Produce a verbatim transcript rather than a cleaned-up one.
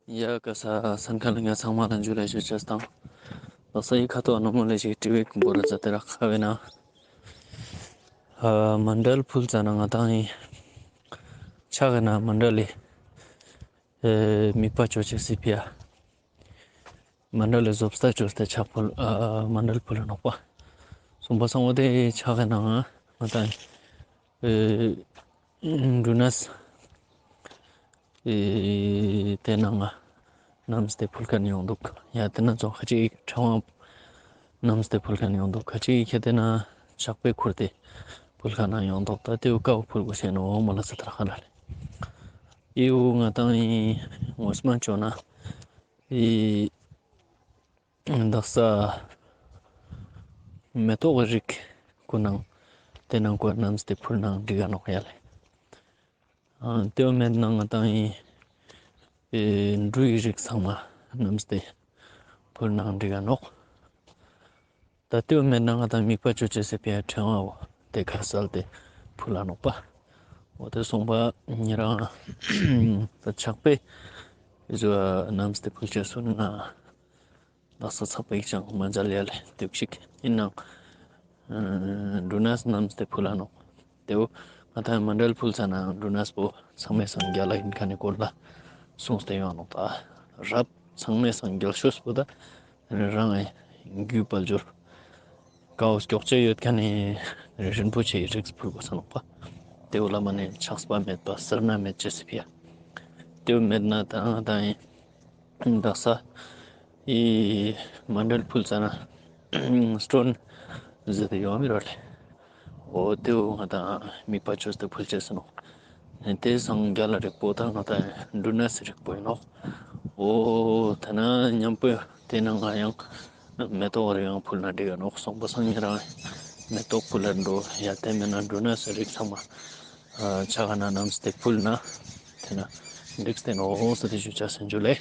ཡ་ཀ་ས་སན་ཁ་ལ་ང་ཚང་མ་ལ་འཇུ་ལེ་ཞུ་ཅེས་དང་། ལགས་སོ། ཡི་ཁ་ཐོག་ནོ་མོ་ལེ་ཞིག་དྲི་བའི་བོ་ར་ཛ་ཏེ་ར་ཁ་བེ་ན། ཨ་མན་དལ་ཕུལ་ཙ་ན་ང་དང་ཡི་ཆག་གི་ན་མན་དལ་ལི་ཨེ་དམིགས་པ་ཅོ་ཅེས་སི་ཕི་ཡ། མན་དལ་ལི་བཟོ་ལྟ་ཅོས་ཏེ་ཆག་ཕུལ་ཨ་མན་དལ་ཕུལ་ནོག་པ། སོང་པ་སང་བོ་དེ་ཆག་གི་ན་ང་དང་ཡི་ཨེ་འབྲུ་ནས་ཨེ་དེ་ནང་ང་ནམས་ཏེ་ཕུལ་ཁན་ཡོང་དུག། ཡ་དེ་ན་ཙོགས་ཁ་ཅིག་ཕྲེང་བ་ནམས་ཏེ་ཕུལ་ཁན་ཡོང་དུག། ཁ་ཅིག་ཁེ་དེ་ན་ཆག་པེ་ཁུར་ཏེ་ཕུལ་ཁན་ཡོང་དུག། ད་དེ་བོ་ཀ་བོ་ཕུལ་གོས་ཤེས་ནོག་མོལ་ལ་ཙ་ཏེ་ར་ཁ་ལ་ལེ། ཨི་བོ་ང་དང་ཡི་ངོས་མ་ཅོ་ན་ཨི་དག་ས་མེ་ཏོག་གི་རིགས་ཀུན་ནང་དེ་ནང་ཀོ་ནམས་ཏེ་ཕུལ་ནའང་འགྲིག་ག་ནོག་ཡ་ལེ། ཨ་དེ་བོ་མེད་ན་ང་དང་ཡི་ཨེ་འབྲུ་ཡི་རིགས་ཚང་མ་ནམས་ཏེ་ཕུལ་ནའང་འགྲིག་ག་ནོག། ད་དེ་བོ་མེད་ན་ང་དང་དམིགས་པ་ཅོ་ཅེས་སི་ཕི་ཡ་ཕྲེང་བ་བོ་དེ་ཁ་སལ་ཏེ་ཕུལ་ལ་ནོག་པ། འོ་དེ་སོང་པ་ཉེ་རང་ད་ཆག་པེ་ཟོ་ནམས་ཏེ་ཕུལ་ཅེས་སུ་ན་ལགས་སོ། ཚག་པེ་ཅང་མ་མཇལ་ཡ་ལེ་དུག་ཞིག་ཨིན་ནང་། ཨ་འབྲུ་ནས་ནམས་ཏེ་ཕུལ་ལ་ནོག། དེ་བོ་ང་དང་མན་དལ་ཕུལ་ཙ་ན་འབྲུ་ནས་པོ་ཚང་མའེ་སང་རྒྱལ་ལ་ཨིན་ཁན་ནི་སྐོར་ལ་སུངས་ཏེ་ཡོང་ནོག། ད་རབ་ཚང་མའེ་སང་རྒྱལ་ཤོས་པོ་ད་རང་ངི་རྒྱུད་དཔལ་འབྱོར་ཀ་བོ་སྐྱོག་ཅེས་ཡོད་ཁན་ནི་རིན་པོ་ཆེའི་རིགས་ཕུལ་གོས་ས་ནོག་པ། དེ་བོ་ལ་མ་ནེ་ཆགས་པ་མེད་པ་སེར་སྣ་མེད་ཅེས་སི་ཕི་ཡ། དེ་བོ་མེད་ན་ད་ང་དང་ཡི་དག་ས་ཡི་མན་དལ་ཕུལ་ཙ་ན་སྟོན་ཟེར་ཏེ་ཡོང་མི་རོ་ལེ། འོ་དེ་བོ་ང་དང་དམིགས་པ་ཅོས་ཏེ་ཕུལ་ཅེས་སུ་ནོག། དེ་སང་རྒྱལ་ལ་རིགས་པོ་ད་ང་དང་འབྲུ་ནས་རིགས་པོ་ཨིན་ནོག། འོ་དེ་ན་ཉམ་པོ་དེ་ནང་ང་ཡང་མེ་ཏོག་རིགས་ཡང་ཕུལ་ན་འགྲིག་ག་ནོག། སོང་པ་སང་ཉེ་རང་མེ་ཏོག་ཕུལ་ལ་འགྲོ་ཡ་དེ་མེད་ན་འབྲུ་ནས་རིགས་ཚང་མ་ཨ་ཆག་གི་ན་ནམས་ཏེ་ཕུལ་ན་དེ་ན་འགྲིག་སྟེ་ནོག་ཟེར་ཏེ་ཞུ་ཅེས་སུ་འཇུ་ལེ།